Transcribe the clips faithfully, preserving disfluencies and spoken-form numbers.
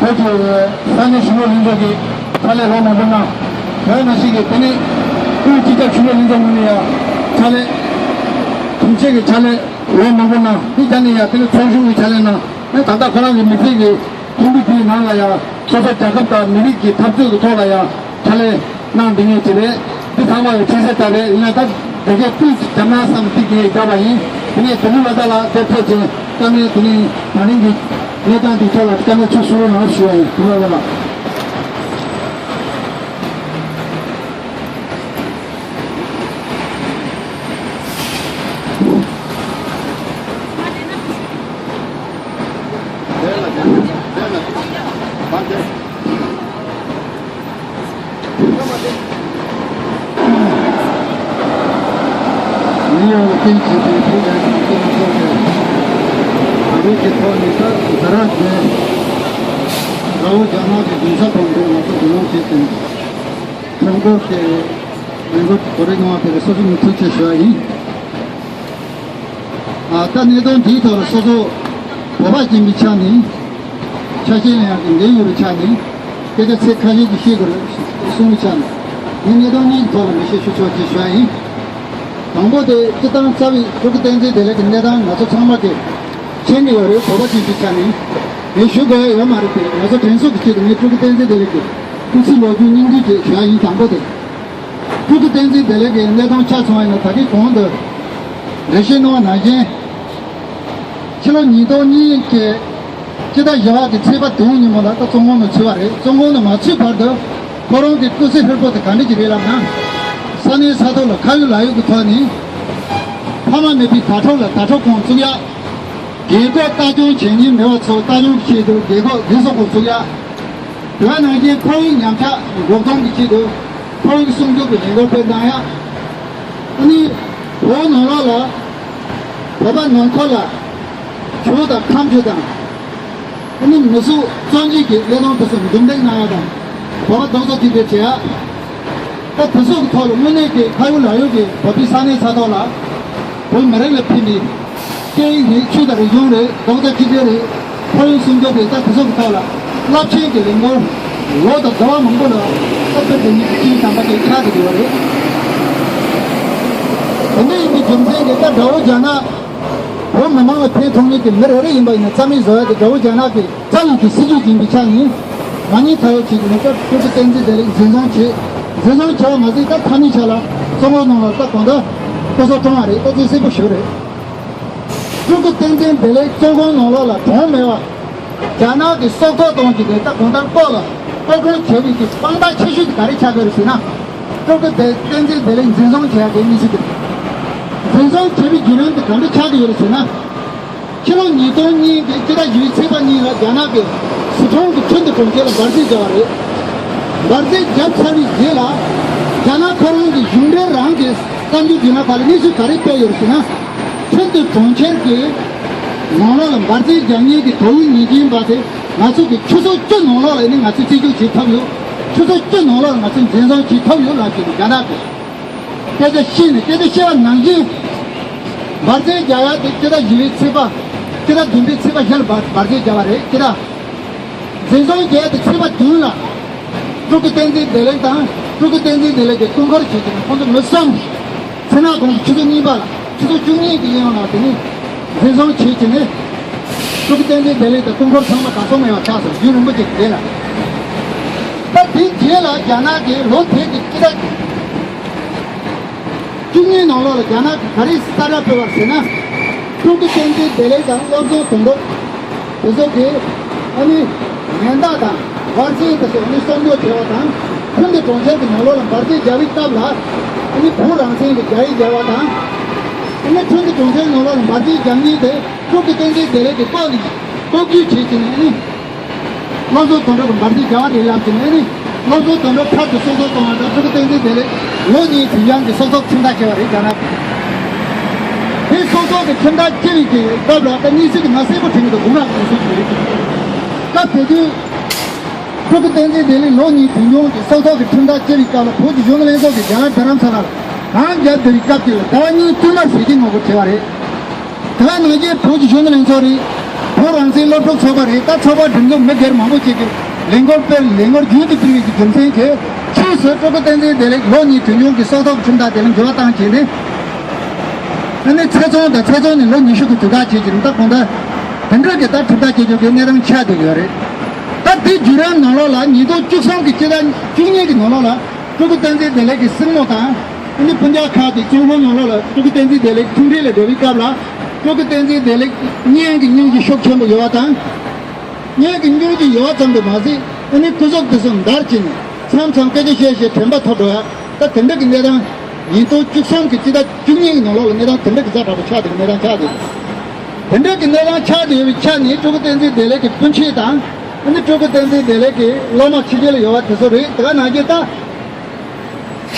བོད་ཀྱི་ས་གནས་གཞོན་ནུ་ལྷན་ཚོགས་ཀྱི་ཕྱག་ལས་ལོ་མང་པོ་གནང་། དེ་ནང་བཞིན་གྱི་དེ་ནས་དབུས་སྤྱི་ཁྱབ་གཞོན་ནུ་ལྷན་ཚོགས་ངོས་ནས་ཡང་ཕྱག་ལས་དྲུང་ཆེ་གི་ཕྱག་ལས་ལོ་མང་པོ་གནང་། དེ་རྗེས་ནས་ཡང་དེ་ནས་ཚོགས་གཞོན་གྱི་ཕྱག་ལས་གནང་། ད་ལྟ་ཁོ་རང་གི་མི་ཚེ་གི་ཐུང་ཐུང་དེའི་ནང་ལ་ཡང་སོ་སོ་རྒྱལ་ཁབ་དང་མི་རིགས་ཀྱི་འཐབ་རྩོད་ཀྱི་ཐོག་ལ་ཡང་ཕྱག་ལས་གནང་བསྡད་མཁན་ཅིག་རེད། འདི་ཚང་མ་ལ་མཁྱེན་གསལ་ལྟར་རེད། ཡིན་ན་ད་དེ་གའི་སྤུས་བརྒྱབ་ན་བསམ་སྟེ་གི་བརྒྱབ་པ་ཡིན། དེ་ནས་དོ་དགོང་ལ་ད་ལ་དེ་ཐོག་ཅིག་བཀའ་མོལ་དེ་ནས་ད་རིང་གི་གནས་སྟངས་འདི་ཐོག་ལ་བཀའ་མོལ་ཚུར་ཞུ་རོགས་གནང་ཞུ་བ་ཡིན། དེ་ལ་ལ། ནིའུ་ཡོག་ལ་རྟེན་བྱས་པའི་བོད་རྒྱལ་ཁབ་ཀྱི་སྤྱི་ཚོགས་ཀྱི་བོད་ཀྱི་ཐོག་ནས་ད་ཟ་ར་བརྒྱད་དགྲ་བོ་རྒྱ་ནག་གི་གཞུང་ཚབ་དང་འབྲེལ་ང་ཚོ་བགྲོ་གླེང་བྱས་ཏེ། ཁྲོམ་སྐོར་གྱི་ལས་འགུལ་གོ་སྒྲིག་གནང་བ་དེ་ལ་སོ་སོ་ནས་ཐུགས་རྗེ་ཆེ་ཞུ་བ་ཡིན། ཨ། ད་གནད་དོན་འདིའི་ཐོག་ལ་སོ་སོ་བོད་པ་ཡིན་པའི་ཆ་ནས་ཆ་ཤས་ལེན་ཡག་གི་འགན་ཡོད་པའི་ཆ་ནས་སྐད་ཆ་ཚིག་ཁ་ཤས་ཅིག་བཤད་དགོས་རེད་གསུངས་པའི་ཆ་ནས་ངས་གནད་དོན་གཉིས་ཀྱི་ཐོག་ལ་འགྲེལ་བཤད་ཞུ་ཆོག་ཅེས་ཞུ་བ་ཡིན། དང་པོ་དེ་སྤྱིར་བཏང་རྩ་བའི་སྤྲུལ་སྐུ་བསྟན་འཛིན་བདེ་ལེགས་ཀྱི་གནས་སྟངས་ང་ཚོ་ཚང་མ་གིས་མཁྱེན་གྱི་ཡོད་རེད། བོད་པ་ཅིག་གི་ཆ་ནས་ངས་ཞུ་དགོས་ཡ་ཡོད་མ་རེད་དེ། ང་ཚོ་དྲན་གསོ་གི་ཆེད་དུ་ངས་སྤྲུལ་སྐུ་བསྟན་འཛིན་བདེ་ལེགས་ཀྱི་སྐུ་ཚེ་ལོ་རྒྱུས་སྙིང་བསྡུས་ཅིག་ཞུ་ཡ་ཡིན། དང་པོ་དེ། སྤྲུལ་སྐུ་བསྟན་འཛིན་བདེ་ལེགས་ཀྱི་གནས་སྟངས་ཆ་མཚོན་པ་ཡིན་ན་ད་གིན་གོང་དུ་འགྲེལ་བཤད་གནང་བ་ནང་བཞིན། ཕྱི་ལོ་ཉིས་སྟོང་གཉིས་ཀྱི་སྤྱི་ཟླ་བཞི་པ་གི་ཚེས་པ་བདུན་ཉིན་མོ་ལ་ད་བཙོན་ཁང་ནང་ཚུད་པ་རེད། བཙོན་ཁང་ནང་མ་ཚུད་བར་དུ་ཁོ་རང་གི་སྐུ་ཚེ་ཧྲིལ་པོ་དེ་ག་འདྲ་ཅིག་རེད་ལབ་ན། ས་གནས་ས་ཐོག་ལ་ཁ་ཡོད་ལག་ཡོད་ཀྱི་ཐོག་ནས་ཕ་མ་མེད་པའི་དྭ་ཕྲུག་ལ་དྭ་ཕྲུག་ཁང་བཙུགས་ཡ། རྒས་འཁོགས་ལྟ་སྐྱོང་བྱེད་མཁན་མེད་པ་ཚོ་ལྟ་སྐྱོང་གི་ཆེད་དུ་རྒས་འཁོགས་རྒས་གསོ་ཁང་བཙུགས་ཡ། དེ་ནང་བཞིན་ཁོར་ཡུག་ཉམས་ཆག་འགོག་སྡོམ་གྱི་ཆེད་དུ་ཁོར་ཡུག་སྲུང་སྐྱོབ་ཀྱི་ལས་འགུལ་སྤེལ་གནང་ཡ། ཨ་ནི་བོད་ནང་ལོགས་ལ་བོད་པ་ནང་ཁུལ་ལ་ཆོས་དང་ཁ་མཆུ་དང་། ཨ་ནི་མི་གཟུགས་བཙོན་འཇུག་གི་གནས་སྟངས་དེ་ཚོ་འདུམ་འགྲིག་གནང་ཡ་དང་། བོད་པ་རྡོག་རྩ་གཅིག་སྒྲིལ་བྱེད་ཡ། ད་དེ་ཚོ་གི་ཐོག་ལ་དངོས་གནས་ཀྱི་ཁ་ཡོད་ལག་ཡོད་ཀྱི་བོད་པའི་ས་གནས་ས་ཐོག་ལ་བོད་མི་རིགས་ལ་ཕན་པའི་སྐད་ཡིག་རེད། ཆོས་དང་རིག་གཞུང་རེད། རྡོག་རྩ་གཅིག་སྒྲིལ་རེད། ཁོར་ཡུག་སྲུང་སྐྱོབ་རེད། ད་དེ་ཚོ་གི་ཐོག་ལ་རླབས་ཆེན་གྱི་ལས་འགུལ་ལོ་དང་ཟླ་བ་མང་པོ་ལ་ད་བོད་དེ་ཉིད་ཀྱི་སྤྱིའི་དམ་པ་དེ་ཆགས་ཀྱི་ཡོད་རེད། དེ་འདྲ་ཡིན་པའི་རྒྱུ་མཚན་གྱིས་ད་དགྲ་བོ་རྒྱ་ནག་བོད་མི་མང་ལ་ཕན་ཐོགས་མཁན་གྱི་མི་རེ་རེ་ཡིན་པ་ཡིན་ན་རྩ་མེད་བཟོ་ཡ་དེ་དགྲ་བོ་རྒྱ་ནག་གི་རྩ་ཡི་གི་སྲིད་ཇུས་ཡིན་པའི་ཆ་ནས། མ་ཉེས་ཁ་ཡོག་བྱེད་ཀྱི་མེད་སྐབས་སྤྲུལ་སྐུ་བསྟན་འཛིན་བདེ་ལེགས་འཛིན་བཟུང་བྱས། འཛིན་བཟུང་བྱས་པ་མ་ཟད་ད་ཐ་སྙད་ཆ་ལ་བཙོན་ཁང་ནང་ལ་ད་གང་ལྟར་སྐུ་སྲོག་བཀྲོངས་པ་རེད། ད་དེ་གསལ་པོ་ཞིག་རེད། སྤྲུལ་སྐུ་བསྟན་འཛིན་བདེ་ལེགས་བཙོན་ཁང་ནང་ལོགས་ལ་གྲོངས་མེད་པ། རྒྱ་ནག་གི་སྲོག་ཐོག་གཏོང་གི་རེད། ད་གང་ལྟར་ལྐོག་ལ་ལྐོག་བཀྲོངས་བྱས་པའི་གི་དཔང་རྟགས་ཆེ་ཤོས་དེ་ག་རེ་ཆགས་ཀྱི་རེད་ཟེར་ན། སྤྲུལ་སྐུ་བསྟན་འཛིན་བདེ་ལེགས་འཛིན་བཟུང་བྱས་པའི་གནས་ཚུལ་དེ་རེད། འཛིན་བཟུང་བྱས་པའི་བརྒྱུད་རིམ་དེ་ག་འདྲ་ཆགས་ཀྱི་ཡོད་རེད་ཟེར་ན། ཕྱི་ལོ་ཉིས་སྟོང་གཉིས་ཀྱི་སྤྱི་ཟླ་བཞི་པའི་ཚེས་པ་གཉིས་ལ་རྒྱ་ནག་གི་སི་ཁྲོན་གྱི་ཁྲིན་ཏུའུ་གྲོང་ཁྱེར་ལ་འབར་རྫས་བརྒྱབ་པ་རེད། འབར་རྫས་བརྒྱབ་ཚར་བའི་རྗེས་ལ་རྒྱ་ནག་ཁོ་རང་གི་གཞུང་འབྲེལ་རང་གི་གསར་འགྱུར་བརྒྱུད་ལམ་ཁག་ལ་གནས་ཚུལ་ག་རེ་སྤེལ་ཡོད་ཟེར་ན། ཁྲིན་ཏུའུ་གྲོང་ཁྱེར་གྱི་ནང་ལོགས་ལ་འབར་རྫས་རྒྱག་མཁན་གྱི་དོ་དབྱིབས་ཉེས་ཅན་པ་དེ་ང་ཚོ་གི་ཆུ་ཚོད་བཅུ་ནང་ལོགས་ལ་ནི་ང་ཚོས་རྩད་གཅོད་བྱེད་ཐུབ་ཡོད། ཆུ་ཚོད་བཅུ་ནང་ལོགས་ལ་ང་ཚོས་འཛིན་བཟུང་བྱེད་ཐུབ་ཡོད་ལབ་ཀྱི་འདུག་རྒྱ་ནག་གིས། སྐད་ཆ་བཤད་ནས་སྐད་ཆ་བཤད་པ་ནང་བཞིན། འབར་རྫས་རྒྱག་ཡ་དེ་སྤྱི་ཟླ་བཞི་པའི་ཚེས་པ། སྤྱི་ཟླ་བདུན་པའི་ཚེས་པ་བཞི་ལ་འབར་འབར་རྫས་བརྒྱབ་པ་རེད། སྤྱི་ཟླ། འཛིན་བཟུང་བྱས་ཏེ་ཚེས་པ་བདུན་ལ། སྤྲུལ་སྐུ་བསྟན་འཛིན་བདེ་ལེགས་དང་སྤྲུལ་སྐུ་བསྟན་འཛིན་བདེ་ལེགས་ཀྱི་སྐུ་འཁོར་བྱས་ཏེ་ཁོང་ཚོ་མི་གསུམ། ཚེ་ནག་གུང་གི་ཆུ་ཚོད་གཉིས་པ་ལ་ཆུ་ཚོད་བཅུ་གཉིས་ཀྱི་གཡས་གཡོན་ལ་དེ་ནས་འཛིན་བཟུང་བྱས་བྱས་ནས། སྤྲུལ་སྐུ་བསྟན་འཛིན་བདེ་ལེགས་དང་སྐུ་འཁོར་ཚང་མ་གར་སོང་མེད་པ་ཆགས་སོང་། རྒྱུན་རིང་པོ་ཅིག་རྗེས་ལ། ད་དེའི་རྗེས་ལ་རྒྱ་ནག་གིས་ལོ་དེ་གི་སྤྱི་ཟླ་བཅུ་གཉིས་ནང་ལོགས་ལ་རྒྱ་ནག་གིས་ག་རེ་གསལ་བསྒྲགས་སྤེལ་བ་ཟེར་ན། སྤྲུལ་སྐུ་བསྟན་འཛིན་བདེ་ལེགས་དང་བློ་བཟང་དོན་གྲུབ། དེ་ཚོ་གིས་ཨ་ནི་ཉེན་བརྡ་དང་འབར་རྫས་དེ་ཚོ་ཨ་ནི་གསོག་འཇོག་བྱས་པ་དང་། ཁྲིན་ཏུའུ་གྲོང་ཁྱེར་གྱི་ནང་ལོགས་ལ་འབར་རྫས་རྒྱག་པའི་སྐབས་ལ་ཨ་ནི་བོད་རང་བཙན་གྱི་རྒྱ་ཡིག་བརྒྱབ་པ་དང་། ཨ་ནི་ཁྲིན་ཏུའུ་གྲོང་ཁྱེར་ནང་ལོགས་ལ་འབར་རྫས་རྒྱག་མཁན་དེ་སྤྲུལ་སྐུ་བསྟན་འཛིན་བདེ་ལེགས་ཀྱི་སྐོར་ནས་ལྐོག་ཇུས་བྱས་བྱས་ནས་ཨ་ནི། བློ་བཟང་དོན་གྲུབ་ཀྱི་འབར་རྫས་རྒྱག་པ་རེད་ལབ་ཀྱི་ནས་ནི། བློ་བཟང་དོན་གྲུབ་ཕར་དུ་སྲོག་ཐོག་གཏོང་བ་དང་སྤྲུལ་སྐུ་བསྟན་འཛིན་བདེ་ལེགས་ལོ་གཉིས་དུས་འགྱངས་ཀྱི་སྲོག་ཐོག་ཁྲིམས་ཐག་བཅད་པ་རེད་རྒྱ་ནག་གིས། དེ་སྲོག་ཐོག་གི་ཁྲིམས་ཐག་བཅད་པའི་གི་སྐབས་ལ་ད་གནས་ཚུལ་གྱི་ནང་གསལ་པོ་བྲིས་ཀྱི་འདུག་དགུང་རབས་ཀྱི་སྲོལ་ཞིག་རེད། སྐབས་དེ་དུས་སྤྲུལ་སྐུ་བསྟན་འཛིན་བདེ་ལེགས་ལོ་གཉིས་དུས་འགྱངས་ཀྱི་སྲོག་ཐོག་གི་ཁྲིམས་ཐག་བཅད་པའི་སྐབས་ལ་བོད་ཀྱི་གཞོན་ནུ་ལྷན་ཚོགས་ཀྱིས་རྒྱ་གར་རྡ་རམ་ས་ལར་གངས་རྒྱབ་བསྡད་པའི་སྐབས་དེ་ལ་ཟླ་བ་གཉིས་བསྟུད་མར་ཟས་བཅད་ངོ་རྒོལ་བྱས་པ་རེད། དེ་ག་ནང་བཞིན་བོད་ཀྱི་གཞོན་ནུ་ལྷན་ཚོགས་རེད། བོད་རང་བཙན་སློབ་ཕྲུག་ཚོགས་པ་རེད། ད་ཚོགས་པ་སྒྲིག་འཛུགས་མི་སྒེར་མང་པོ་ཅིག་གིས་ལས་འགུལ་སྤེལ། ལས་འགུལ་རྒྱུན་དུ་སྤེལ་བའི་རྒྱུ་མཚན་གྱིས་ཕྱིས་སུ་སྤྲུལ་སྐུ་བསྟན་འཛིན་བདེ་ལེགས་ལོ་གཉིས་དུས་འགྱངས་ཀྱི་སྲོག་ཐོག་ཁྲིམས་ཐག་དེ་ལ་འགྱུར་བ་བཏང་བྱས་ནས། ཨ་ནི་ཚེ་ཚང་དང་། ཚེ་ཚང་ནས་ལོ་ཉི་ཤུ་གི་དུས་བཀག་བྱེད་ཀྱི་རེད། ད་གང་ལྟར་དེ་འདྲ་གི་ད་ཁྲིམས་ཐག་བཅད་རྒྱུ་གི་གནས་སྟངས་ཆགས་བསྡད་ཡོད་རེད། ད་དེའི་བརྒྱུད་རིམ་ནང་ལོགས་ལ་ཉིས་སྟོང་བཅུ་གསུམ་གྱི་སྤྱི་ཟླ་བཅུ་གཉིས་ཀྱི་ནང་ལོགས་ལ་སྤྲུལ་སྐུ་བསྟན་འཛིན་བདེ་ལེགས་ཀྱི་སྲིང་མོ་དང་། ཨ་ནི་སྤུན་ཀྱག་ཁག་གིས་ཅུང་ཧོང་ནང་ལོགས་ལ་སྤྲུལ་སྐུ་བསྟན་འཛིན་བདེ་ལེགས་ཐུག་འཕྲད་ལ་འགྲོ་བའི་སྐབས་ལ། སྤྲུལ་སྐུ་བསྟན་འཛིན་བདེ་ལེགས་གཉེན་གྱི་སྙིང་རྗེ་ཤུགས་ཆེན་པོ་ཡོད་པ་དང་། སྙིང་གི་སྙིང་རྗེ་ཡོད་ཙམ་དུ་མ་ཟད། ཨ་ནི་སྐུ་གཟུགས་དེ་ཚོ་འདར་བྱས་ནས་མཚམས་མཚམས་སྐད་ཆ་བཤད་བཤད་དྲན་པ་ཐོར་འགྲོ་ཡ། ད་དེ་འདྲ་གི་གནས་སྟངས་ཉིས་སྟོང་བཅུ་གསུམ་གྱི་སྤྱི་ཟླ་བཅུ་གཉིས་ཀྱི་ནང་ལོགས་ལ་གནས་སྟངས་དེ་འདྲ་གི་ཛ་དྲག་པོ་ཆགས་བསྡད་པའི་གནས་སྟངས་ཆགས་བསྡད། དེ་འདྲ་གི་གནས་སྟངས་ཆགས་བསྡད་ཡོད་པའི་ཆ་ནས་སྤྲུལ་སྐུ་བསྟན་འཛིན་བདེ་ལེགས་ཀྱི་སྤུན་མཆེད་དང་། ཨ་ནི་སྤྲུལ་སྐུ་བསྟན་འཛིན་བདེ་ལེགས་ཀྱི་སློབ་མ་ཕྱི་རྒྱལ་ལ་ཡོད་པ་དེ་ཚོ་རེད། དེ་ག་ནང་བཞིན་ད།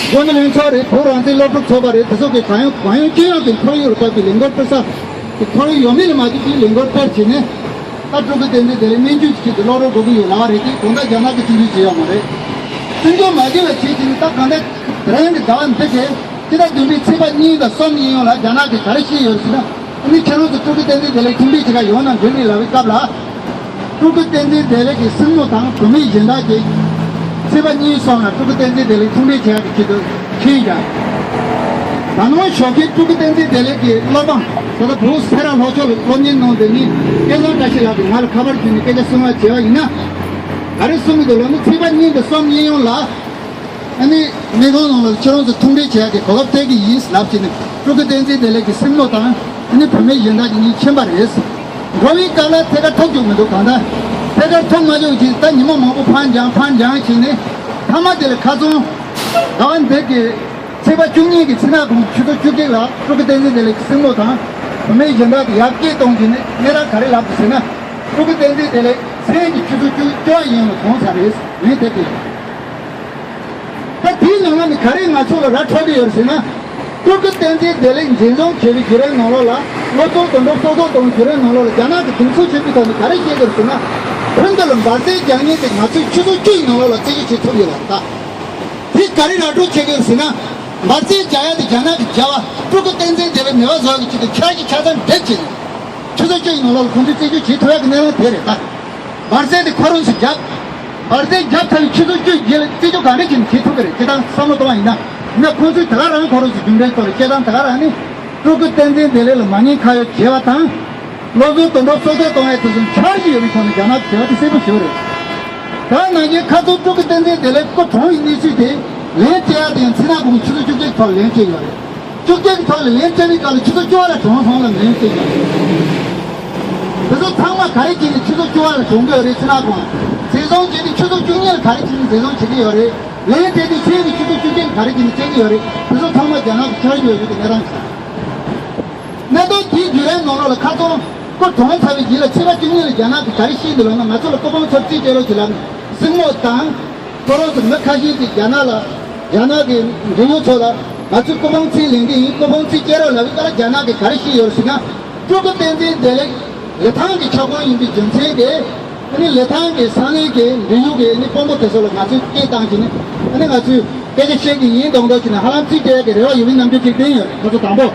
གཞོན་ནུ་ལྷན་ཚོགས་རེད། བོད་རང་བཙན་སློབ་ཕྲུག་ཚོགས་པ་རེད། དེ་ཚོ་གིས་གང་ཡོང་གང་ཡོང་ཅི་ཡོང་གི་ཁོར་ཡུག་ལ་བབས་པའི་ལས་འགུལ་སྤེལ་ས་དེ། ཁོར་ཡུག་ཡོད་མེད་ལ་མ་ལྟོས་པའི་ལས་འགུལ་སྤེལ་བྱས་ནས། ད་སྤྲུལ་སྐུ་བསྟན་འཛིན་བདེ་ལེགས་སྨན་བཅོས་ཀྱི་ཆེད་དུ་སློབ་རོགས་དགོས་ཀྱི་ཡོད་ལབ་པ་རེད་དེ། དོན་དག་རྒྱ་ནག་གིས་བཙན་འཛུལ་བྱས་ཡོད་མ་རེད། བཙན་འཛུལ་མ་བྱས་པ་བྱས་བྱས་ནས། ད་གང་ལྟར་དེ་རིང་གི་ཟླ་བ་འདི་གའི་སྤྱི་ཟླ་བདུན་པའི་ཚེས་པ་གཉིས་དང་གསུམ་གཉིས་ཡོང་ལ་རྒྱ་ནག་གིས་ག་རེ་བཤད་ཡོད་ཟེར་ན། ཨ་ནི་ཁྱེད་རང་ཚོ་སྤྲུལ་སྐུ་བསྟན་འཛིན་བདེ་ལེགས་ཐུག་འཕྲད་བྱེད་ག་ཡོང་ན་འགྲིག་རེད་ལབ་པའི་སྐབས་ལ། སྤྲུལ་སྐུ་བསྟན་འཛིན་བདེ་ལེགས་ཀྱི་སྲིང་མོ་དང་བུད་མེད་གཞན་དག་གིས་ཚེས་པ་གཉིས་སོང་ན་སྤྲུལ་སྐུ་བསྟན་འཛིན་བདེ་ལེགས་ཐུག་འཕྲད་བྱེད་ཡག་གི་ཆེད་དུ་ཕྱིན་ཀྱང་། ད་ནངས་ཞོགས་ཀས་སྤྲུལ་སྐུ་བསྟན་འཛིན་བདེ་ལེགས་ཀྱི་སློབ་འབངས། ད་ལྟ་བོད་སེ་ར་ལྷོ་ཕྱོགས་ལ་སློབ་གཉེར་གནང་བསྡད་མཁན་སྐལ་བཟང་བཀྲ་ཤིས་ལགས་ཀྱིས་ང་ལ་ཁ་པར་བརྒྱུད་ནས་སྐད་ཆ་གསུང་བ་བྱས་པ་ཡིན་ན། ག་རེ་གསུང་གི་འདུག་ལབ་ན། ཚེས་པ་གཉིས་དང་གསུམ་གཉིས་ཡོང་ལ། ཨ་ནི་སྨན་ཁང་ནང་ལ་ཁྱེད་རང་ཚོ་ཐུག་འཕྲད་བྱེད་ཡག་གི་གོ་སྐབས་སྟེར་གི་ཡིན་ལབ་བྱས་ནས་སྤྲུལ་སྐུ་བསྟན་འཛིན་བདེ་ལེགས་ཀྱི་སྲིང་མོ་དང་། ཨ་ནི་བུད་མེད་གཞན་དག་གཉིས་ཕྱིན་པ་རེད། འགྲོ་བའི་སྐབས་ལ་ཐད་ཀར་ཐུག་བཅུག་མི་འདུག་གང་ལྟར་ཐད་ཀར་ཐུག་མ་བཅུག་ཅིག་ད་ཉི་མ་མང་པོ་ཕར་འགྱངས་ཕར་འགྱངས་བྱས་ནས། མཐའ་མ་དེ་ལ་ཁ་སང་ཟླ་བ་འདི་གི་ཚེས་པ་བཅུ་གཉིས་ཀྱི་ཕྱི་ནང་གུང་ཆུ་ཚོད་བཅུ་གཅིག་ལ་སྤྲུལ་སྐུ་བསྟན་འཛིན་བདེ་ལེགས་ཀྱི་སྲིང་མོ་དང་བུད་མེད་གཞན་དག་གིས་ཡར་སྐད་གཏོང་བྱས་ནས། གནས་སྟངས་ག་རེ་ལབ་འདུག་ཟེར་ན། སྤྲུལ་སྐུ་བསྟན་འཛིན་བདེ་ལེགས་མཚན་གྱི་ཆུ་ཚོད་བཅུ་བཅུ་པ་ཡིན་ལ་གོང་ས་རེད། ལན་དེ་དེ། ད་དེའི་ནང་ལ་ནི་ག་རེ་ང་ཚོ་ལ་ར་འཕྲོད་ཀྱི་ཡོད་ཟེར་ན། སྤྲུལ་སྐུ་བསྟན་འཛིན་བདེ་ལེགས་འཛིན་བཟུང་བྱས་པའི་བརྒྱུད་རིམ་ནང་ལོགས་ལ། སློབ་གཙོ་དོན་གྲུབ་སྲོག་ཐོག་གཏོང་བའི་བརྒྱུད་རིམ་ནང་ལོགས་ལ་རྒྱ་ནག་གི་དུས་ཚོད་བྱེད་པའི་ཐོག་ནས་ག་རེ་བཤད་ཀྱི་ཡོད་ཟེར་ན། ཁོང་ཚོ་ལ་འབར་རྫས་རྒྱག་མཁན་དེ་ང་ཚོས་ཆུ་ཚོད་བཅུ་ཡི་ནང་ལོགས་ལ་རྩད་གཅོད་བྱེད་ཐུབ་ཡོད་ལ། ད་དེ་ག་རེ་ར་སྤྲོད་བྱེད་ཀྱི་ཡོད་ཟེར་ན། འབར་རྫས་རྒྱག་ཡ་དེ་རྒྱ་ནག་གིས་བརྒྱབ་པ། སྤྲུལ་སྐུ་བསྟན་འཛིན་བདེ་ལེགས་མེད་པ་བཟོ་ཡ་གི་ཆེད་དུ་འཆར་གཞི་ཆ་ཚང་འདེབས་བྱས་ནས། ཆུ་ཚོད་བཅུ་ཡི་ནང་ལོགས་ལ་ཁོང་ཚོས་རྩད་གཅོད་བྱེད་ཐུབ་ཡ་གི་གནས་སྟངས་དེ་རེད་ད། འབར་རྫས་དེ་ཁོ་རང་ཚོས་བརྒྱབ། འབར་རྫས་བརྒྱབ་ཚར་བའི་ཆུ་ཚོད་བཅུ་རྗེས་ལ་རྩད་གཅོད་ག་འདྲ་བྱས་ནས་བྱེད་ཐུབ་ཀྱི་རེད། སྤྱིར་བཏང་བསམ་བློ་གཏོང་བ་ཡིན་ན། ཡིན་ན་ཁོང་ཚོས་ད་ག་རང་ཁོ་རང་ཚོའི་རྒྱུ་འབྲས་ཐོག་ལ་སྤྱིར་བཏང་ད་ག་རང་ནི། སྤྲུལ་སྐུ་བསྟན་འཛིན་བདེ་ལེགས་ལ་མ་ཉེས་ཁ་གཡོགས་བྱས་པ་དང་། སློབ་གསོའི་དོན་དུ་སྲོག་ཐོག་གཏོང་ཡས་དེ་ཚོ་འཆར་གཞི་ཡོད་པའི་ཐོག་ནས་རྒྱ་ནག་གིས་བྱས་པ་དེ་གསལ་པོ་ཞེ་པོ་རེད། ད་ནང་བཞིན་ཁ་སང་སྤྲུལ་སྐུ་བསྟན་འཛིན་བདེ་ལེགས་སྐུ་གྲོངས་པའི་གནས་ཚུལ་དེ་ལན་སྤྲད་ཡ་དེ་ཡང་ཕྱི་ནང་གུང་ཆུ་ཚོད་བཅུ་གཅིག་ཐོག་ལན་སྤྲད་ཡོད་རེད། བཅུ་གཅིག་གི་ཐོག་ལ་ལན་སྤྲད་པའི་སྐབས་ལ་ཆུ་ཚོད་བཅུ་པ་ལ་གྲོངས་སོང་ལ་ལན་སྤྲད་ཀྱང་། དེ་ཚོ་ཚང་མ་ག་རེ་བྱས་ནས་ཆུ་ཚོད་བཅུ་པ་ལ་གྲོངས་ཀྱི་ཡོད་རེད། ཕྱི་ནང་གུང་འཛིན་བཟུང་བྱས་ནས་ཆུ་ཚོད་བཅུ་གཉིས་ལ་ག་རེ་བྱས་ནས་འཛིན་བཟུང་བྱེད་ཀྱི་ཡོད་རེད། ལན་སྤྲད་དུས་ཚེས་ཀྱི་ཆུ་ཚོད་བཅུ་གཅིག་ལ་ག་རེ་བྱས་ནས་སྤྲད་ཀྱི་ཡོད་རེད། དེ་ཚོ་ཚང་མ་རྒྱ་ནག་གི་འཆར་གཞི་ཡོད་ཚུལ་གྱི་གནས་སྟངས་ཤིག་གནད་དོན་དེའི་བརྒྱུད་རིམ་ནང་ལོགས་ལ་ཁ་སང་སྐུ་གྲོངས་ཚར་བའི་རྗེས་ལ་ཚེས་པ་བཅུ་གཉིས་ལ་རྒྱ་ནག་གིས་ག་རེ་བཤད་འདུག་ལབ་ན། ང་ཚོ་ལ་སྐུ་ཕུང་ཚོར་རྩིས་སྤྲད་རོགས་བྱེད་ལབ་ནས་སྲིང་མོ་དང་། ཁོ་རང་ཚོ་མི་ཁ་ཤས་ཀྱིས་རྒྱ་ནག་ལ། རྒྱ་ནག་གི་འབྲེལ་ཡོད་ཚོ་ལ། ང་ཚོས་སྐུ་ཕུང་རྩིས་ལེན་གྱི་ཡིན། སྐུ་ཕུང་རྩིས་སྤྲད་རོགས་ལབ་པའི་སྐབས་ལ་རྒྱ་ནག་གིས་ག་རེ་བཤད་ཡོད་ཟེར་ན། སྤྲུལ་སྐུ་བསྟན་འཛིན་བདེ་ལེགས་ལི་ཐང་གི་ཁྱབ་ཁོངས་ཡིན་པའི་རྒྱུ་མཚན་གྱིས། ཨ་ནི་ལི་ཐང་གི་ས་གནས་ཀྱི་འབྲེལ་ཡོད་ཀྱི་ཨ་ནི་དཔོན་པོ་དེ་ཚོ་ལ་ང་ཚོས་སྐད་བཏང་བྱས་ནས། ཨ་ནི་ང་ཚོས་སྐད་ཆ་བཤད་ཀྱི་ཡིན་མདོག་མདོག་བྱས་ནས་ཧ་ལམ་རྩིས་སྤྲད་ཡག་གི་རེ་བ་ཡོད་པའི་རྣམ་འགྱུར་ཅིག་བསྟན་ཡོད། ཁོ་ཚོ་དང་པོ།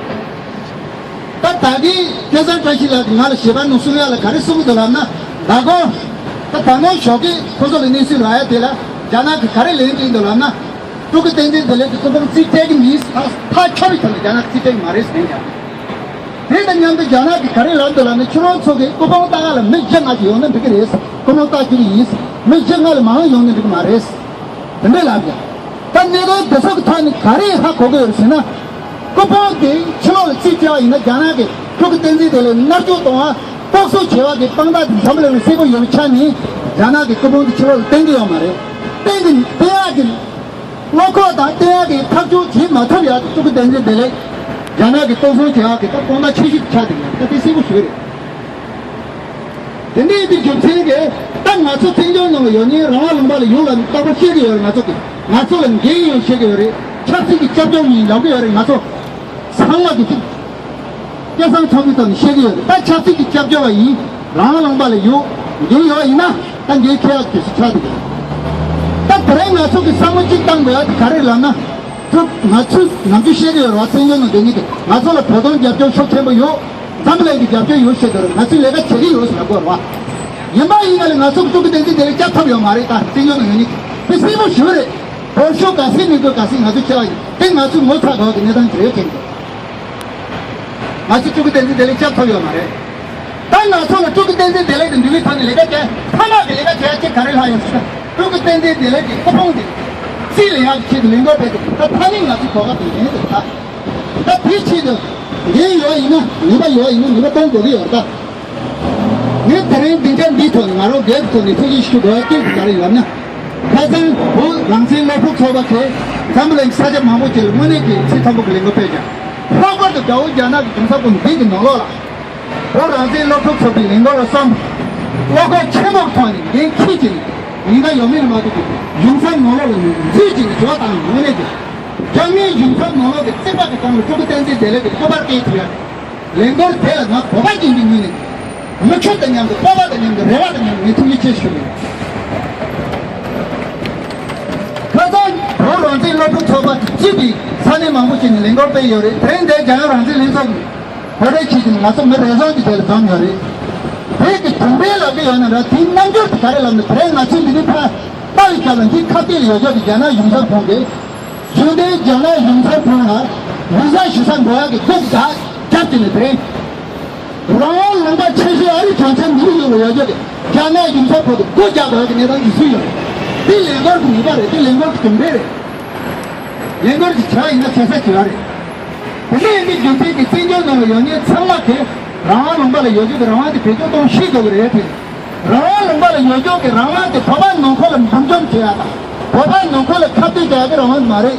ད་ད་གིན་སྐལ་བཟང་བཀྲ་ཤིས་ལགས་ཀྱིས་ང་ལ་ཞལ་པར་ནང་གསུང་ཡག་ལ་ག་རེ་གསུང་གི་འདུག་ལབ་ན། ད་གོ། ད་ད་ནངས་ཞོགས་ཀས་ཁོ་ཚོ་ལ་གནས་ཚུལ་རག་ཡ་དེ་ལ་རྒྱ་ནག་གིས་ག་རེ་ལན་སྤྲད་འདུག་ལབ་ན། སྤྲུལ་སྐུ་བསྟན་འཛིན་བདེ་ལེགས་ཀྱི་སྐུ་ཕུང་རྩིས་སྤྲད་ཀྱི་མིན། ཐག་ཐག་ཆོད་པའི་ཐོག་ནས་རྒྱ་ནག་གིས་རྩིས་སྤྲད་ཀྱི་མ་རེད་ཟེར་ཡ། དེ་དང་མཉམ་དུ་རྒྱ་ནག་གིས་ག་རེ་ལབ་འདུག་ལབ་ན། ཁྱོད་རང་ཚོ་གིས་སྐུ་ཕུང་བཏགས་ཡག་ལ་མི་བཞི་ལྔ་ཞིག་ཡོང་ན་འགྲིག་གི་རེད། སྐུ་ཕུང་བཏགས་རྒྱུ་ཡིན། མི་བཞི་ལྔ་ལས་མང་ཡོང་ན་འགྲིག་གི་མ་རེད། དེ་འདྲས་ལབ་ཀྱང་། ད་གནད་དོན་དེ་ཚོ་གི་ཐོག་ནས་ག་རེ་ཧ་གོ་གི་ཡོད་ཟེར་ན། སྐུ་ཕུང་དེ་ཕྱི་ལོགས་ལ་རྩིས་སྤྲད་པ་ཡིན་ན། རྒྱ་ནག་གིས་སྤྲུལ་སྐུ་བསྟན་འཛིན་བདེ་ལེགས་མནར་གཅོད་གཏོང་བ། སྐོག་གསོད་བྱེད་པ་གི་དཔང་རྟགས་དེ་འཛམ་བུ་གླིང་ལ་གསལ་པོ་ཡོད་པའི་ཆ་ནས། རྒྱ་ནག་གིས་སྐུ་ཕུང་དེ་ཕྱི་ལོགས་ལ་བཏོན་གི་ཡོད་མ་རེད། བཏོན་གི་བཏོན་ཡག་གི་བློ་ཁོག་དང་བཏོན་ཡག་གི་ཐག་གཅོད་བྱེད་མ་ཐུབ་ཡག་སྤྲུལ་སྐུ་བསྟན་འཛིན་བདེ་ལེགས་རྒྱ་ནག་གིས་གཏོར་བཟུང་བྱེད་ཡག་གི་ད་དཔང་རྟགས་ཆེ་ཤོས་དེ་ཆགས་བསྡད་ཡོད། ད་དེ་གསལ་པོ་ཞིག་རེད། དེ་འདྲ་ཡིན་པའི་རྒྱུ་མཚན་གྱིས། ད་ང་ཚོ་བཙན་བྱོལ་ནང་ལ་ཡོད་མཁན་རང་དབང་ལུང་པ་ལ་ཡོང་ལ་རྟག་པར་བཤད་ཀྱི་ཡོད་རེད། ང་ཚོ་གིས་ང་ཚོ་ལ་འགན་ཡོད་བཤད་ཀྱི་ཡོད་རེད། ཆབ་སྲིད་ཀྱི་སྐྱབས་བཅོལ་ཡིན་ལབ་ཀྱི་ཡོད་རེད། ང་ཚོ་ཚང་མ་གིས་ཅིག་སྐད་གསང་མཚམས་ཀྱི་ཐོག་ནས་བཤད་ཀྱི་ཡོད་རེད། ད་ཆབ་སྲིད་ཀྱི་སྐྱབས་བཅོལ་བ་ཡིན། རང་དབང་ལུང་པ་ལ་ཡོད། འགན་ཡོད་ཡིན་ན་ད་འགན་འཁྱེར་ཡག་དུས་སུ་ཆགས་འདུག་ད་དེ་རིང་ང་ཚོ་གིས་བསམ་བློ་གཅིག་བཏང་དགོས་ཡག་དེ་ག་རེ་ལབ་ན། ང་ཚོས་ནམ་རྒྱུན་བཤད་ཀྱི་ཡོད་རེད་བ། བཙན་བྱོལ་ནང་སྡོད་མཁན་དེ་ང་ཚོ་ལ་བོད་དོན་རྒྱབ་སྐྱོར་ཤུགས་ཆེན་པོ་ཡོད། འཛམ་བུ་གླིང་གི་རྒྱབ་སྐྱོར་ཡོད་ཤེས་དོར་ང་ཚོས་ལས་ཀ་བྱེད་ཀྱི་ཡོད་ཟེར་ལབ་དགོས་རེད་བ། ཡིན་པ་ཡིན་ན་ལས་ང་ཚོ་གི་ཀྲུང་གོ་བསྟན་འཛིན་བདེ་ལེགས་བསྐྱབ་ཐུབ་ཡོད་མ་རེད། ད་བཙན་བྱོལ་ནང་ཡོད་ནི་དེ་སྲིད་པོ་ཞུ་རེད། བོད་ཤོག་ག་སྲིད་མི་དགོས་ག་སྲིད་ང་ཚོ་ཁྱེད་ཡིན་དེ་ང་ཚོས་ངོ་ཚ་དགོས་ཀྱི་གནས་སྟངས་ཅིག་རེད་དྲན་འདུག་ང་ཚོས་ཀྲུང་གོ་བསྟན་འཛིན་བདེ་ལེགས་བསྐྱབ་ཐུབ་ཡོད་མ་རེད། ད་ང་ཚོ་ལ་ཀྲུང་གོ་བསྟན་འཛིན་བདེ་ལེགས་དང་འབྲེལ་བའི་ཐོག་ནས་ལས་ཀ་བྱས་མཐའ་མ་གི་ལས་ཀ་བྱས་ཡ་ཅིག་ག་རེ་ལྷག་ཡོད་ཟེར་ན་ཀྲུང་གོ་བསྟན་འཛིན་བདེ་ལེགས་ཀྱི་སྐུ་ཕུང་དེ་རྩིས་ལེན་ཡག་གི་ཆེད་དུ་ལས་འགུལ་སྤེལ་ཏེ་ད་ད་ནི་ང་ཚོའི་གོ་སྐབས་དེ་ལེན་ཡོད་ད། ད་དེའི་ཆེད་དུ་འགན་ཡོད་ཡིན་ན་ནུས་པ་ཡོད་ཡིན་ན་ནུས་པ་གཏོང་དགོས་ཀྱི་ཡོད་ད། ངས་དེ་རིང་སྡིངས་ཆ་འདིའི་ཐོག་ནས་ང་རང་སྒེར་གྱི་ཐོག་ནས་ཐུགས་རྗེ་ཞུ་དགོས་ཡ་སྐད་ཆ་ག་རེ་ཡོད་ན། ཁ་སང་བོད་རང་བཙན་སློབ་ཕྲུག་ཚོགས་པ་ཚོས་འཛམ་བུ་གླིང་གི་ས་ཆ་མང་པོ་ཅིག་ལ་དངོས་གནས་ཀྱི་ཚད་མཐོན་པོ་གི་ལས་འགུལ་སྤེལ་ཀྱང་། ལྷག་པར་དུ་དགྲ་བོ་རྒྱ་ནག་གི་གཞུང་ཚབ་ཁང་འདི་གི་ནང་ལོགས་ལ། བོད་རང་བཙན་སློབ་ཕྲུག་ཚོགས་པའི་ལས་འགུལ་ལ་བསམ། བློ་ཁོག་ཆེན་པོ་གི་ཐོག་ནས་འགན་འཁྱེར་གྱིས་ཉེན་ཁ་ཡོད་མེད་ལ་མ་ལྟོས་པའི་གཞུང་ཚབ་ནང་ལོགས་ལ་འཛུལ་གྱིས་འཇོག་དང་ངོས་ལེན་དེ། རྒྱ་མིའི་གཞུང་ཚབ་ནང་ལོགས་ཀྱི་རྩིག་པ་གི་སྒང་ལ་ཀྲུང་གོ་བསྟན་འཛིན་བདེ་ལེགས་ཀྱི་སྐུ་པར་བཀལ་ཐུབ་ཡ། ལས་འགུལ་དེ་ལ་ང་བོད་པ་ཡིན་པའི་ངོས་ནས་མི་ཁྱོད་དང་མཉམ་དུ་སྤོབས་པ་དང་མཉམ་དུ་རེ་བ་དང་མཉམ་དུ་ངས་ཐུགས་རྗེ་ཆེ་ཞུ་གི་ཡིན། ཁ་སང་བོད་རང་བཙན་སློབ་ཕྲུག་ཚོགས་པ་གཅིག་གིས་ས་གནས་མང་པོ་ཞིག་ནས་ལས་འགུལ་སྤེལ་ཡོད་རེད། དེ་རིང་འདིར་རྒྱལ་ཡོངས་རང་བཙན་ལྷན་ཚོགས་ཀྱི་གོ་སྒྲིག་བྱས་ཏེ་ང་ཚོ་མི་རེ་ཟུང་གིས་དེ་ལ་འཛོམས་ཡོད་རེད། དེ་གི་དོན་དཔེ་ལབ་ཀྱི་ཡོད་ན་འདྲ། དེའི་རྣམ་འགྱུར་དེ་ག་རེ་ལབ་ན། དེ་རིང་ང་ཚོས་འདི་ནས་ཕར་ལྟ་བའི་སྐབས་ལ་འདིའི་ཁ་གཏད་ལ་ཡོད་ཆོག་གི་རྒྱ་ནག་གཞུང་ཚབ་ཁང་གིས། རྒྱུན་ལྡན་རྒྱ་ནག་གཞུང་ཚབ་ཁང་ལ་ཝི་ཟ་ཞུ་ས་འགྲོ་ཡག་གི་སྒུག་བདག་རྒྱབ་ཀྱི་ནས་དེ་རིང་། རང་དབང་ལུང་པ་ཆེ་ཤོས་ཨ་རི་གྲོང་ཁྱེར་ནིའུ་ཡོག་ལ་ཡོད་ཆོག་གི་རྒྱ་ནག་གཞུང་ཚབ་ཁང་དུ་སྒོ་རྒྱག་དགོས་ཀྱི་གནས་སྟངས་ཤིག་བཟོས་ཡོད་རེད། འདི་ལས་འགུལ་གྱི་ནུས་པ་རེད། འདི་ལས་འགུལ་གྱི་གྲུབ་འབྲས་རེད། ལས་འགུལ་གྱི་བྱ་བ་ཡིན་ན་བྱེད་ས་བྱེད་པ་རེད། དེ་འདྲ་ཡིན་དུས་རྒྱུ་མཚན་གྱིས་བཙན་བྱོལ་ནང་ལ་ཡོད་མཁན་ཚང་མ་དེ་རང་དབང་ལུང་པ་ལ་ཡོད་རྒྱུ་གི་རང་དབང་དེ་བེད་སྤྱོད་གཏོང་ཤེས་དགོས་ཀྱི་རེད་དེ། རང་དབང་ལུང་པ་ལ་ཡོད་རྒྱུ་གི་རང་དབང་དེ་བོད་པ་ནང་ཁུལ་ལ་འདུ་འཛོམས་བྱེད་ཡག་དང་། བོད་པ་ནང་ཁུལ་ལ་ཁ་གཏད་བྱེད་ཡག་གི་རང་དབང་མ་རེད།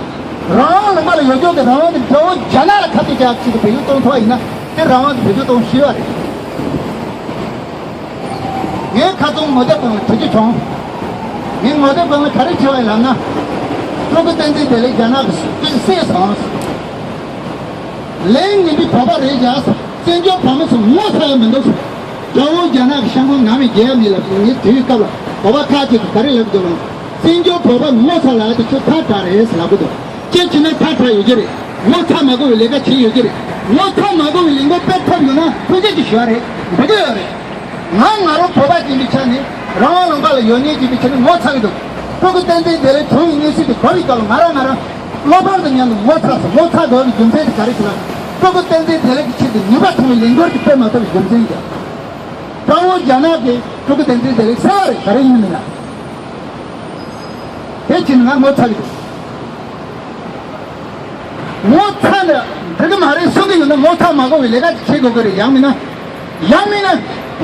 རང་དབང་ལུང་པ་ལ་ཡོད་རྒྱུ་གི་རང་དབང་དེ་དགྲ་བོ་རྒྱ་ནག་ལ་ཁ་གཏད་བྱེད་ཡག་ཆེད་དུ་བེད་སྤྱོད་གཏོང་ཐུབ་པ་ཡིན་ན་དེ་རང་དབང་དེ་བེད་སྤྱོད་གཏོང་ཤེས་པ་རེད། ངས་ཁ་སང་ངོ་དེབ་སྒང་ལ་བྲིས་ཀྱི་བྱུང་། ངས་ངོ་དེབ་སྒང་ལ་ག་རེ་བྲིས་པ་ཡིན་ལབ་ན། ཀྲུང་གོ་བསྟན་འཛིན་བདེ་ལེགས་རྒྱ་ནག་གི་སྲིད་བཟང་། ལན་ངན་པའི་བོད་པ་རེད་ཀྱང་བཙན་བྱོལ་བོད་མི་ཚོ་ངོ་ཚ་ཡ་མི་འདུག་དགྲ་བོ་རྒྱ་ནག་གི་ཤང་ཀང་ནང་མི་རྒྱལ་ཡ་མི་ལབ་ཀྱི་ངས་དེའི་སྐབས་ལ་བོད་པ་ཁག་ཅིག་གིས་ག་རེ་ལབ་འདུག་ལབ་ན། བཙན་བྱོལ་བོད་པ་ངོ་ཚ་ལབ་ཡ་དེ་ཁྱོད་ཐབས་དྲག་རེད་ཟེར་ལབ་གི་འདུག་ཅི་བྱས་ན་ཐབས་དྲག་ཡོད་ཀྱི་རེད། ངོ་ཚ་མ་དགོས་པའི་ལས་ཀ་བྱེད་ཡོད་ཀྱི་རེད། ངོ་ཚ་མ་དགོས་པའི་ལས་འགུལ་སྤེལ་ཐུབ་ཡོད་ན་ཐུགས་རྗེ་ཆེ་ཞུ་བ་རེད། འགྲིག་གི་ཡོད་རེད། ང་ང་རང་བོད་པ་ཡིན་པའི་ཆ་ནས་རང་དབང་ལུང་པ་ལ་ཡོད་མཁན་ཡིན་པའི་ཆ་ནས་ངོ་ཚ་གི་འདུག་ཀྲུང་གོ་བསྟན་འཛིན་བདེ་ལེགས་བྱུང་བའི་གནས་ཚུལ་དེ་གོ་བའི་སྐབས་ལ་ང་རང་ང་རང་བློ་ཕམ་དང་མཉམ་དུ་ངོ་ཚ་སོང་། ངོ་ཚ་དགོས་པའི་རྒྱུ་མཚན་དེ་ག་རེ་ཞིག་ལ། ཀྲུང་གོ་བསྟན་འཛིན་བདེ་ལེགས་ཀྱི་ཆེད་དུ་ནུས་པ་ཐོན་པའི་ལས་འགུལ་དེ་སྤེལ་མ་ཐུབ་པའི་རྒྱུ་མཚན་གྱིས། དགྲ་བོ་རྒྱ་ནག་གིས་ཀྲུང་གོ་བསྟན་འཛིན་བདེ་ལེགས་བསད་པ་རེད། ག་རེ་ཡིན་མིན་ན། དེ་བྱས་ན་ང་ངོ་ཚ་གི་འདུག་ངོ་ཚ་ནས་འགྲིག་གི་མ་རེད་གསུང་གི་ཡོད་ན་ངོ་ཚ་མ་དགོས་པའི་ལས་ཀ་ཅིག་བྱེད་དགོས་ཀྱི་རེད། ཡང་མིན་ན། ཡང་མིན་ན།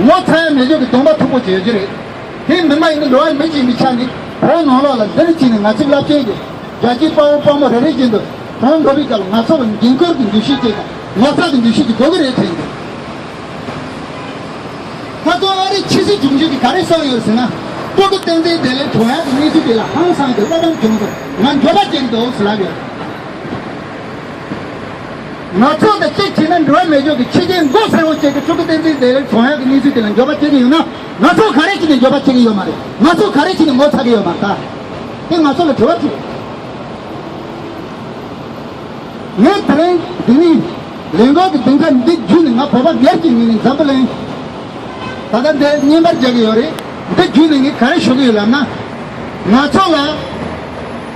ངོ་ཚ་ཡ་མེད་ཆོག་གི་གདོང་པ་མཐུག་པོ་བྱེད་ཡོད་ཀྱི་རེད། དེ་མིན་པ་ཡིན་ན་འགྲོ་བ་མི་གཅིག་ཡིན་པའི་ཆ་ནས་བོད་ནང་ལོགས་ལ་འདིར་ཕྱིན་ནས་ང་ཚོའི་རླབས་ཆེན་གྱི་རྒྱལ་གཅེས་དཔའ་བོ་དཔའ་མོ་རེ་རེ་བཞིན་དུ་གྲོངས་འགྲོ་བའི་སྐབས་ལ་ང་ཚོ་ལ་འགན་ཁུར་གྱི་འདུ་ཤེས་ཅིག་དང་ངོ་ཚ་གི་འདུ་ཤེས་ཅིག་དགོས་ཀྱི་རེད་དྲན་གྱི། ད་དུང་ཨ་རིའི་ཕྱི་སྲིད་དྲུང་ཆེ་གིས་ག་རེ་གསུངས་ཡོད་ཟེར་ན། ཀྲུང་གོ་བསྟན་འཛིན་བདེ་ལེགས་གྲོངས་ཡག་གི་གནས་ཚུལ་དེ་ལ་ཧང་སངས་ཏེ་བློ་ཕམ་བྱུང་སོང་། ང་འགྱོད་པ་སྐྱེ་གི་འདུག་ཟེར་ལབ་ཡོད། ང་ཚོ་དང་གཅིག་བྱས་ན་འགྲོ་བ་མེད་ཕྱོགས་ཀྱི་ཕྱི་རྒྱལ་མགོ་སེར་པོ་ཅིག་གིས་ཀྲུང་གོ་བསྟན་འཛིན་བདེ་ལེགས་གྲོངས་ཡག་གི་གནས་ཚུལ་དེ་ལ་འགྱོད་པ་སྐྱེ་གི་ཡོད་ན། ང་ཚོ་ག་རེ་བྱས་ནས་འགྱོད་པ་སྐྱེ་གི་ཡོད་མ་རེད། ང་ཚོ་ག་རེ་བྱས་ནས་ངོ་ཚ་གི་ཡོད་མ་རེད། ད་དེ་ང་ཚོ་ལ་དྲི་བ་དྲིས། ངས་དེ་རིང་འདི་ནས་ལས་འགུལ་གྱི་སྡིངས་ཆ་འདི་བརྒྱུད་ནས་ང་བོད་པ་སྒེར་གྱི་ངོས་ནས་འཛམ་བུ་གླིང་། ད་ལྟ་འདི་བརྙན་པར་རྒྱག་གི་ཡོད་རེད། འདི་བརྒྱུད་ནས་ངས་ག་རེ་ཞུ་གི་ཡོད་ལབ་ན། ང་ཚོ་ལ།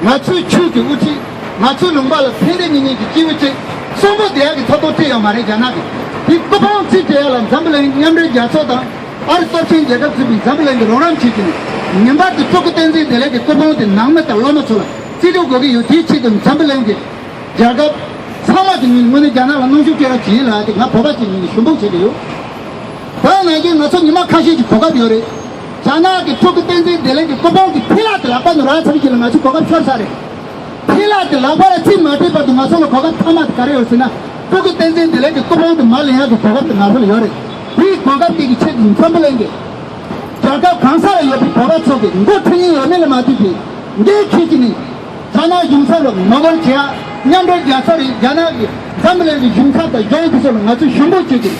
ང་ཚོའི་ཆོས་ཀྱི་དབུ་ཁྲིད། ང་ཚོའི་ལུང་པ་ལ་ཕན་བདེ་གཉིས་གཉིས་ཀྱི་སྐྱེས་བུ་གཅིག་གསོན་པོ་བསྡད་ཡག་གི་ཐོབ་ཐང་སྤྲད་ཡོད་མ་རེད་རྒྱ་ནག་གིས། དེ་སྐུ་ཕུང་རྩིས་སྤྲད་ཡག་ལ་འཛམ་བུ་གླིང་མཉམ་འབྲེལ་རྒྱལ་ཚོགས་དང་། ཨ་རི་སྟོབས་ཆེན་རྒྱལ་ཁབ་ཚུད་པའི་འཛམ་བུ་གླིང་གི་རོགས་རམ་བྱེད་ཀྱི་ནས། ངེས་པར་དུ་ཀྲུང་གོ་བསྟན་འཛིན་བདེ་ལེགས་ཀྱི་སྐུ་ཕུང་དེ་ནང་མི་དང་སློབ་མ་ཚོ་ལ་རྩིས་སྤྲོད་དགོས་ཀྱི་ཡོད། དེའི་ཆེད་དུ་འཛམ་བུ་གླིང་གི་རྒྱལ་ཁབ་ཚང་མ་གི་ངོས་ནས་དངོས་གནས་རྒྱ་ནག་ལ་གནོན་ཤུགས་སྤྲད་རོགས་བྱེད་ལ་དེ་ང་བོད་པ་ཅིག་ངོས་ནས་ཞུ་འབོད་བྱེད་ཀྱི་ཡོད། ད་ནང་བཞིན་ང་ཚོ་ཉི་མ་ཁ་ཤས་ཀྱི་གོ་སྐབས་ཡོད་རེད། རྒྱ་ནག་གི་ཀྲུང་གོ་བསྟན་འཛིན་བདེ་ལེགས་ཀྱི་སྐུ་ཕུང་གི་ཐིག་ལག་དེ་ལག་པ་ནས་རག་ཚར་གྱི་ལ་ང་ཚོའི་གོ་སྐབས་ཤོར་ཚར་རེད། ཐིག་ལག་དེ་ལག་པ་ལ་རྩིས་མ་སྤྲད་བར་དུ་ང་ཚོ་ལ་གོ་སྐབས་ཐ་མ་དེ་ག་རེ་ཡོད་ཟེར་ན། ཀྲུང་གོ་བསྟན་འཛིན་བདེ་ལེགས་ཀྱི་སྐུ་ཕུང་དེ་མར་ལེན་ཡག་གི་གོ་སྐབས་དེ་ང་ཚོ་ལ་ཡོད་རེད། དེའི་གོ་སྐབས་དེ་གི་ཆེད་དུ་འཛམ་བུ་གླིང་གི་རྒྱལ་ཁབ་གང་ས་ལ་ཡོད་པའི་བོད་པ་ཚོ་གི་མགོ་ཁྲིད་མཁན་ཡོད་མེད་ལ་མ་ལྟོས་པའི་འགན་འཁྱེར་གྱི་ནི། རྒྱ་ནག་གཞུང་ཚབ་ལ་ངོ་རྒོལ་བྱེད་ཡག་མཉམ་འབྲེལ་རྒྱལ་ཚོགས་རེད། རྒྱ་ནག་གི་འཛམ་བུ་གླིང་གི་གཞུང་ཚབ་དང་གཞུང་གི་ཕྱོགས་ལ་ང་ཚོས་ཞུ་འབོད་བྱེད་ཀྱི་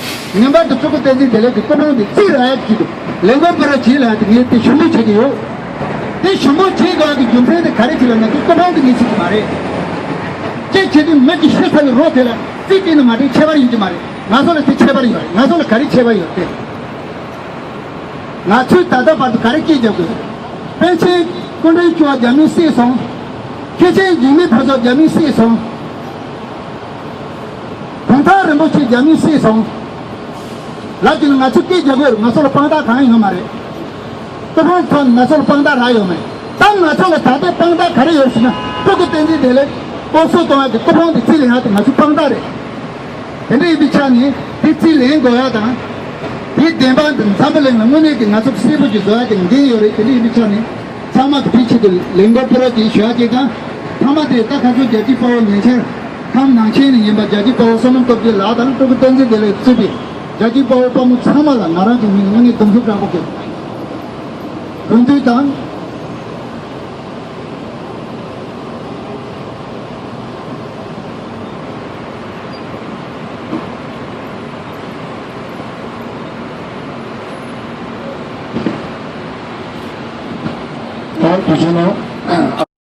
ངེས་པར་དུ་ཀྲུང་གོ་བསྟན་འཛིན་བདེ་ལེགས་ཀྱི་སྐུ་ཕུང་དེ་རྩིས་རག་ཡག་ཆེད་དུ་ལས་འགུལ་སྤེལ་རོགས་བྱེད་ལ་ཡག་དེ་ངས་དེ་ཞུ་འབོད་བྱེད་ཀྱི་ཡོད། དེ་ཞུ་འབོད་བྱེད་དགོས་ཀྱི་རྒྱུ་མཚན་དེ་ག་རེ་བྱེད་ལ་ང་ཚོའི་སྐུ་ཕུང་དེ་ངས་ཚིག་གི་མ་རེད། ཅེས་བྱེད་དུས་མི་གི་ཤི་ཚར་བའི་རོ་དེ་ལ་རྩིས་སྤྲད་ན་མ་འགྲིག་ཁྱད་པར་ཡིན་གྱི་མ་རེད། ང་ཚོ་ལ་དེ་ཁྱད་པར་ཡོད་རེད། ང་ཚོ་ལ་ག་རེ་ཁྱད་པར་ཡོད་རེད། ང་ཚོས་ད་ལྟ་བར་དུ་ག་རེ་སྐད་རྒྱབ་དགོས། པཎ་ཆེན་སྐུ་ཕྲེང་བཅུ་བ་རྒྱ་མིས་བསད་སོང་། མཁན་ཆེན་འཇིགས་མེད་ཕུན་ཚོགས་རྒྱ་མིས་བསད་སོང་། གུང་ཐང་རིན་པོ་ཆེ་རྒྱ་མིས་བསད་སོང་། ལབ་ཀྱི་ནི་ང་ཚོས་སྐད་རྒྱག་དགོས་རེད། ང་ཚོ་ལ་དཔང་རྟགས་གང་ཡང་ཡོད་མ་རེད། ཀུན་སློང་ཐོག་ནས་ང་ཚོ་ལ་དཔང་རྟགས་རག་ཡོད་མེད། ད་ང་ཚོ་ལ་ད་ལྟའི་དཔང་རྟགས་ག་རེ་ཡོད་ཟེར་ན། སྤྲུལ་སྐུ་བསྟན་འཛིན་བདེ་ལེགས་ཨོ་སོ་གཏོང་ཡག་གི་ཀུན་སློང་དེ་རྩིས་ལེན་ཡག་དེ་ང་ཚོའི་དཔང་རྟགས་རེད། དེ་འདྲ་ཡིན་པའི་ཆ་ནས་དེ་རྩིས་ལེན་དགོས་ཡག་དང་། དེའི་བདེན་དཔང་དེ་འཛམ་བུ་གླིང་ལ་དངོས་གནས་ཀྱི་ང་ཚོ་གསལ་པོ་ཅིག་བཟོ་ཡག་གི་འགན་ཡོད་རེད། དེ་འདྲ་ཡིན་པའི་ཆ་ནས་ཚང་མ་གི་དེའི་ཆེད་དུ་ལས་འགུལ་སྤེལ་རོགས་ཅིག་ཞུ་ཡག་ཅིག་དང་། མཐའ་མ་དེ་ད་ཁ་སང་རྒྱལ་གཅེས་དཔའ་བོ་ཉེ་ཆར་ཁམས་ནང་ཆེན་ནས་ཡིན་པ་རྒྱལ་གཅེས་དཔའ་བོ་བསོད་ནམས་སྟོབས་རྒྱལ་ལགས་དང་སྤྲུལ་སྐུ་བསྟན་འཛིན་བདེ་ལེགས་གཙོས་པའི་རྒྱལ་གཅེས་དཔའ་བོ་དཔའ་མོ་ཚང་མ་ལ་ང་རང་གི་ངོས་ནས་སྔོན་ནས་གདུང་སེམས་དྲག་པོ་སྐྱེ། གུས་འདུད་དང་། ད་དུས་ཆེན་ནང་།